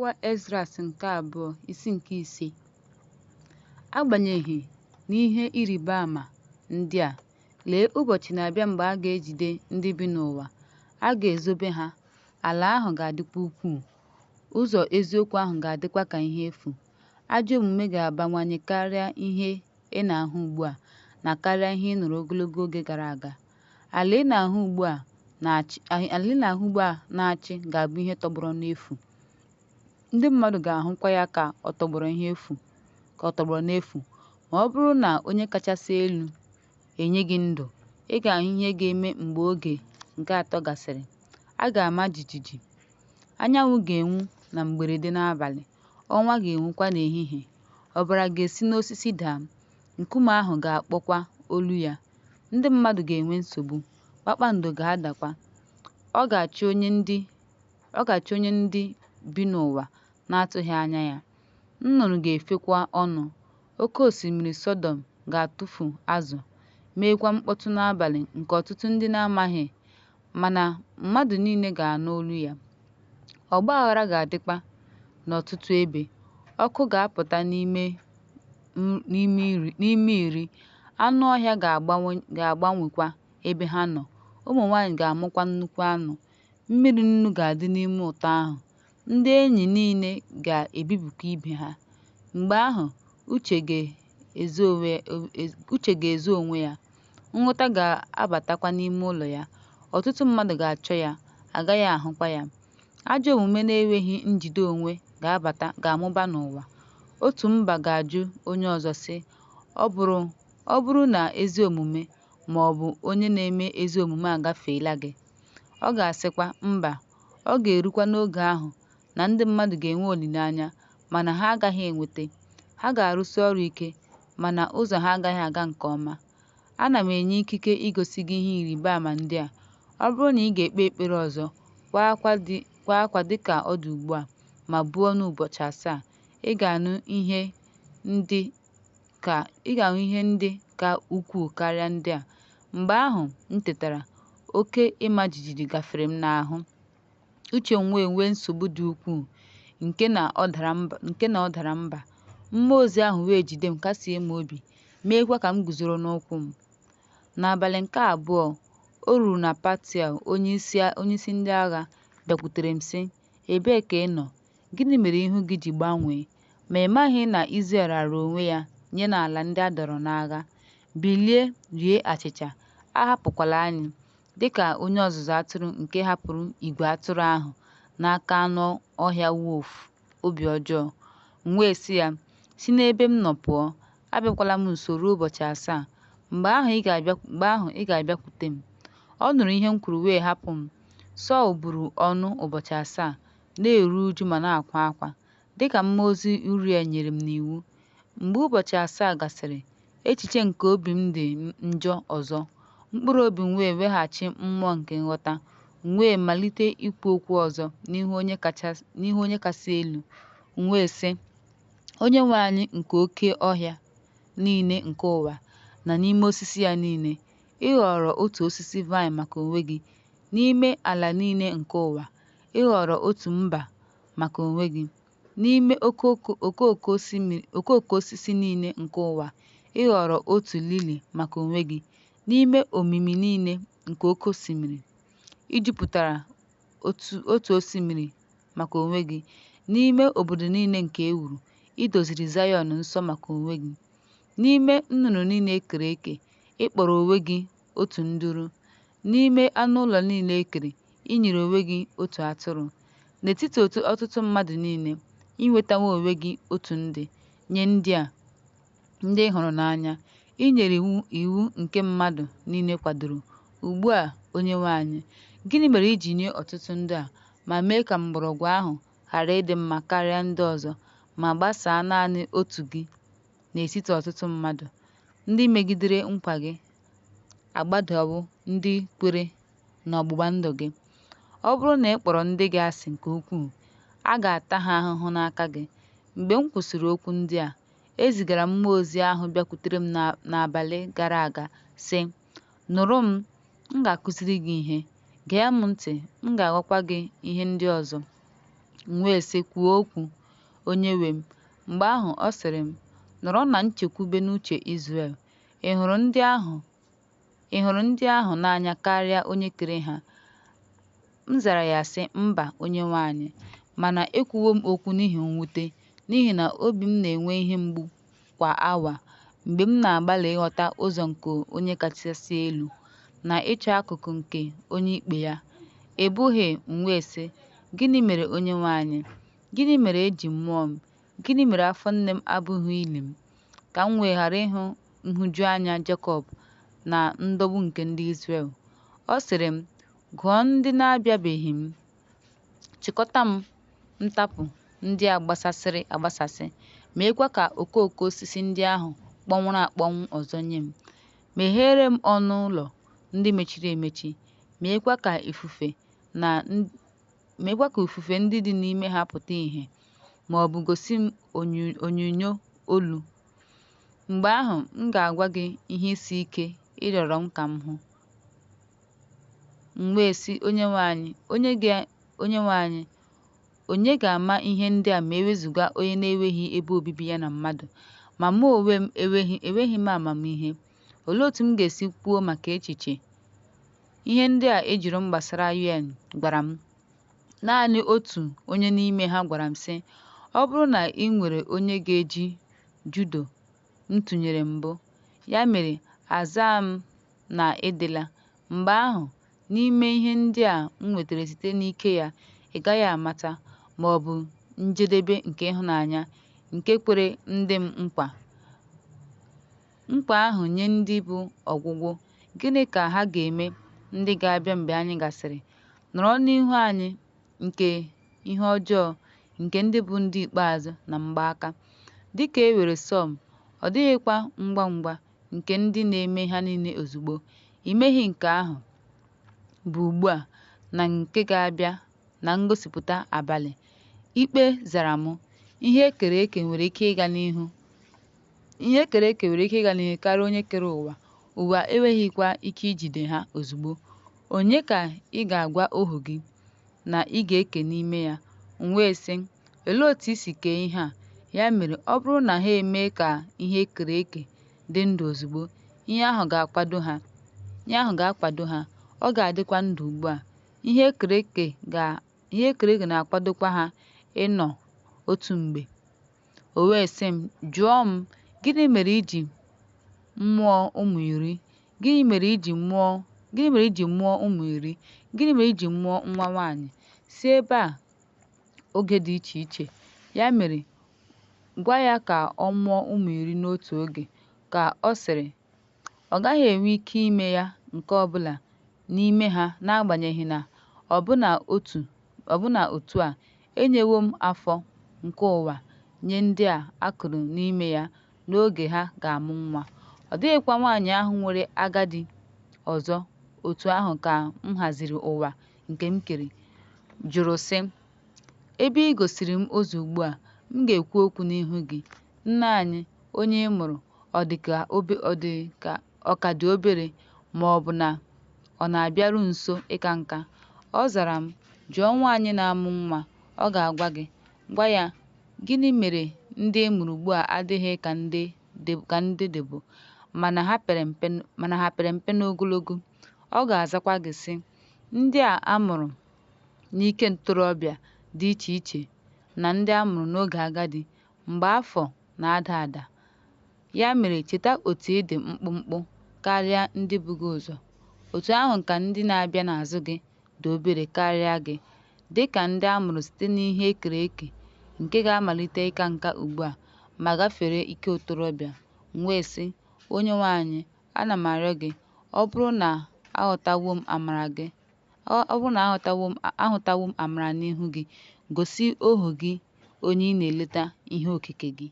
Akwụkwọ Esdras nke abụọ, isi nke ise. Agbanyeghị n'ihe ịrịba-ama ndị a, lee, ụbọchị na-abịa mgbe a ga-ejide ndị bi n'ụwa, a ga-ezobe ha, ala ahụ ga-adịkwa ukwuu, ụzọ eziokwu ahụ ga-adịkwa ka ihe efu. Ajọ omume ga-abawanye karịa ihe ị na-ahụ ugbu a na karịa ihe ị nụrụ ogologo oge gara aga. Ala ị na-ahụ ugbu a na-achị ga-abụ ihe tọgbọrọ n'efu, ndị mmadụ ga-ahụkwa ya ka ọ tọgbọrọ n'efu. Ma ọ bụrụ na Onye kachasị elu enye gị ndụ, ị ga-ahụ ihe ga-eme mgbe oge nke atọ gasịrị. A ga-ama jijiji. Anyanwụ ga-enwu na mberede n'abalị, ọnwa ga-enwukwa n'ehihie. Ọbara ga-esi n'osisi daa, nkume ahụ ga-akpọkwa olu ya. Ndị mmadụ ga-enwe nsogbu, kpakpando ga-adakwa. Ọ ga-achị onye ndị bi n'ụwa na-atụghị anya ya. Nnụnụ ga-efekọ ọnụ. Oke osimiri Sọdọm ga-atụfu azụ, meekwa mkpọtụ n'abalị nke ọtụtụ ndị na-amaghị, mana mmadụ niile ga-anụ olu ya. Ọgba aghara ga-adịkwa n'ọtụtụ ebe, ọkụ ga-apụta n'ime iri, anụ ọhịa ga-agbanwekwa ebe ha nọ, ụmụ nwanyị ga-amụkwa nnukwu ọnụ. Mmiri nnu ga-adị n'ime ụtọ ahụ, ndị enyi niile ga-ebibikwa ibe ha. Mgbe ahụ uche ga-ezo onwe ya, nghọta ga-abatakwa n'ime ụlọ ya, ọtụtụ mmadụ ga-achọ ya, a gaghị ahụkwa ya. Ajọ omume na enweghị njide onwe ga-amụba n'ụwa. Otu mba ga-ajụ onye ọzọ sị, Ọ bụrụ na ezi omume, ma ọ bụ onye na-eme ezi omume agafeela gị? Ọ ga-asịkwa, Mba. Ọ ga-erukwa n'oge ahụ na ndị mmadụ ga-enwe olileanya, mana ha agaghị enweta; ha ga-arụsi ọrụ ike, mana ụzọ ha agaghị aga nke ọma. Ana m enye ikike igosi gị ihe ịrịba ama ndị a: Ọ bụrụ na ị ga-ekpe ekpere ọzọ, kwaa akwa dịka ọ dị ugbu a, ma buo ọnụ ụbọchị asaa, ị ga-anụ ihe ndị ka ukwuu karịa ndị a. Mgbe ahụ m tetara, oke ịma jijiji gafere m n'ahụ, uche m wee nwee nsogbu dị ukwuu nke na ọ dara mba. Mmụọ ozi ahụ wee jide m kasie m obi, meekwa ka m guzoro n'ụkwụ m. N'abalị nke abụọ, o ruru na Paltiel onyeisi ndị agha, bịakwutere m, sị: Ebee ka ị nọ, gịnị mere ihu gị ji gbanwee, ma ị maghị na Izrel raara onwe ya nye n'ala ndị a dọọrọ n'agha? Bilie, rie achịcha, ahapụkwala anyị, dị ka onye ọzụzụ atụrụ nke hapụrụ ìgwè atụrụ ahụ n'aka anụ ọhịa wolf obi ọjọọ. M wee sị ya, Si n'ebe m nọ pụọ, abịakwala m nso ruo ụbọchị asaa, mgbe ahụ ị ga-abịakwute m. Ọ nụrụ ihe m kwuru wee hapụ m. Sọl buru ọnụ ụbọchị asaa, na-eru uju ma na-akwa akwa, dịka mmụọ ozi Uriel nyere m n'iwu. Mgbe ụbọchị asaa gasịrị, echiche nke obi m dị njọ ọzọ, mkpụrụ obi m wee weghachi mmụọ nke nghọta, m wee malite ikwu okwu ọzọ n'ihu Onye Kasị Elu. M wee sị, Onyenwe anyị nke oke ọhịa niile nke ụwa na n'ime osisi ya niile, ị họọrọ otu osisi vaịn maka onwe gị, n'ime ala niile nke ụwa, ị họọrọ otu mba maka onwe gị, n'ime okooko osisi niile nke ụwa, ị họọrọ otu lili maka onwe gị, n'ime omimi niile nke oke osimiri, ị jupụtara otu osimiri maka onwe gị, n'ime obodo niile nke e wuru, ị doziri Zayọn nsọ maka onwe gị. N'ime nnụnụ niile e kere eke, ị kpọrọ onwe gị otu nduru, n'ime anụ ụlọ niile e kere, ị nyere onwe gị otu atụrụ. N'etiti ọtụtụ mmadụ niile, ị nwetawo onwe gị otu ndị, nye ndị a, ndị ị hụrụ n'anya, ị nyere iwu nke mmadụ niile kwadoro. Ugbu a, Onyenwe anyị, gịnị mere i ji nye ọtụtụ ndị a, ma mee ka mgbọrọgwụ ahụ ghara ịdị mma karịa ndị ọzọ, ma gbasaa naanị otu gị n'etiti ọtụtụ mmadụ? Ndị megidere nkwa gị agbadawo ndị kwere n'ọgbụgba ndụ gị. Ọ bụrụ na ị kpọrọ ndị gị asị nke ukwuu, a ga-ata ha ahụhụ n'aka gị. Mgbe m kwusịrị okwu ndị a, e zigara m mmụọ ozi ahụ bịakwutere m n'abalị gara aga, sị: Nụrụ m, m ga-akụziri gị ihe; gee m ntị, m ga-agwakwa gị ihe ndị ọzọ. M wee sị, Kwuo okwu, Onyenwe m. Mgbe ahụ ọ sịrị m, Nọrọ na nchekwube n'uche Izrel, Ị hụrụ ndị ahụ n'anya karịa Onye kere ha? M zara ya sị, Mba, Onyenwe anyị! Mana ekwuwo m okwu n'ihi mwute, n'ihi na obi m na-enwe ihe mgbu kwa awa, mgbe m na-agbalị ịghọta ụzọ nke Onye kachasị Elu, na ịchọ akụkụ nke onye-ikpe ya. Ị bụghị M wee sị, Gịnị mere Onyenwe anyị? Gịnị mere e ji mụọ m, gịnị mere afọ nne m abụghị ili m, ka m wee ghara ịhụ nhụjuanya Jekọb na ndọgbu nke ndị Izrel? Ọ sịrị m, Gụọ ndị na-abịabeghị m, chịkọta m ntapu ndị a gbasasịrị agbasasị, meekwa ka okooko osisi ndị ahụ kpọnwụrụ akpọnwụ ọzọ nye m. Megheere m ọnụ ụlọ ndị mechiri emechi, meekwa ka ifufe ndị dị n'ime ha pụta ìhè, ma ọ bụ gosi m onyinyo olu. Mgbe ahụ m ga-agwa gị ihe isi ike ị rịọrọ m ka m hụ. M wee sị Onyenwe anyị, Ònye ga-ama ihe ndị a ma e wezụga onye na-enweghị ebe obibi ya na mmadụ? Ma mụ onwe m, enweghị m amamihe. Olee otú m ga-esi kwuo maka echiche? Ihe ndị a jụrụ m gbasara Yahweh gwara m. Naanị otu onye n'ime ha gwara m sị, Ọ bụrụ na i nwere onye ga-eji judo m tụnyere mbụ? Ya mere aza m na ị dịla. Mgbe ahụ, n'ime ihe ndị a m nwetara site n'ike ya, ị gaghị amata, ma ọ bụ njedebe nke ịhụnanya nke kwere ndị m nkwa, nkwa ahụ nye ndị bụ ọgwụgwụ, gịnị ka ha ga-eme ndị ga-abịa mgbe anyị gasịrị, nọrọ n'ihu anya nke ihe ọjọọ nke ndị bụ ndị ikpeazụ na mgbaaka? Dịka enwere storm, ọ dịghịkwa ngwa ngwa nke ndị na-eme ha niile ozugbo, imeghe nke ahụ bụ ugbu a na nke ga-abịa na ngosipụta abalị Ikpe zara m, Ihe ekere eke nwere ike ịga n'ihu karịa Onye kere ụwa, ụwa enweghịkwa ike ijide ha ozugbo. Ònye ka ị ga-agwa ohu gị, na ị ga-eke n'ime ya? M wee sị, Olee otú i si kee ihe a? Ya mere ọ bụrụ na ha emee ka ihe e kere eke dị ndụ ozugbo, ihe ahụ ga-akwado ha, ọ ga-adịkwa ndụ ugbu a, ihe e kere eke na-akwadokwa ha ịnọ otu mgbe. O wee sị m, Jụọ m, Gịnị mere i ji mụọ ụmụ iri? Gịnị mere i ji mụọ ụmụ iri? Gịnị mere i ji mụọ nwa nwanyị? Si ebe a oge dị iche iche. Ya mere gwa ya ka ọ mụọ ụmụ iri n'otu oge, ka ọ sịrị. Ọ gaghị enwe ike ime ya nke ọ bụla n'ime ha n'agbanyeghị na, ọbụna otu a, enyewo m afọ nke ụwa nye ndị a kụrụ n'ime ya n'oge ha ga-amụ nwa. Ọ dịghịkwa nwanyị ahụ nwere agadi ọzọ Otú ahụ ka m haziri ụwa nke m kere, jụrụ sị, Ebe ị gosiri m ụzọ ugbu a, m ga-ekwu okwu n'ihu gị, Nne anyị, onye ị mụrụ, ọ ka dị obere, ma ọ bụ na ọ na-abịaru nso ịka nká? Ọ zara m, Jụọ nwanyị na-amụ nwa, ọ ga-agwa gị, gwa ya, Gịnị mere ndị a mụrụ ugbu a adịghị ka ndị dịbu, mana ha pere mpe n'ogologo? Ọ ga-azakwa gị sị, Ndị a mụrụ n'ike ntorobịa dị iche na ndị a mụrụ n'oge agadi, mgbe afọ na-ada ada. Ya mere cheta otú ị dị mkpụmkpụ karịa ndị bu gị ụzọ, otú ahụ ka ndị na-abịa n'azụ gị dị obere karịa gị, dịka ndị a mụrụ site n'ihe e kere eke nke ga-amalite ịka nka ugbu a ma gafere ike ntorobịa. M wee sị, Onyenwe anyị, ana m arịọ gị, ọ bụrụ na ahụtawo m amara n'ihu gị, gosi ohu gị onye ị na-eleta ihe okike gị.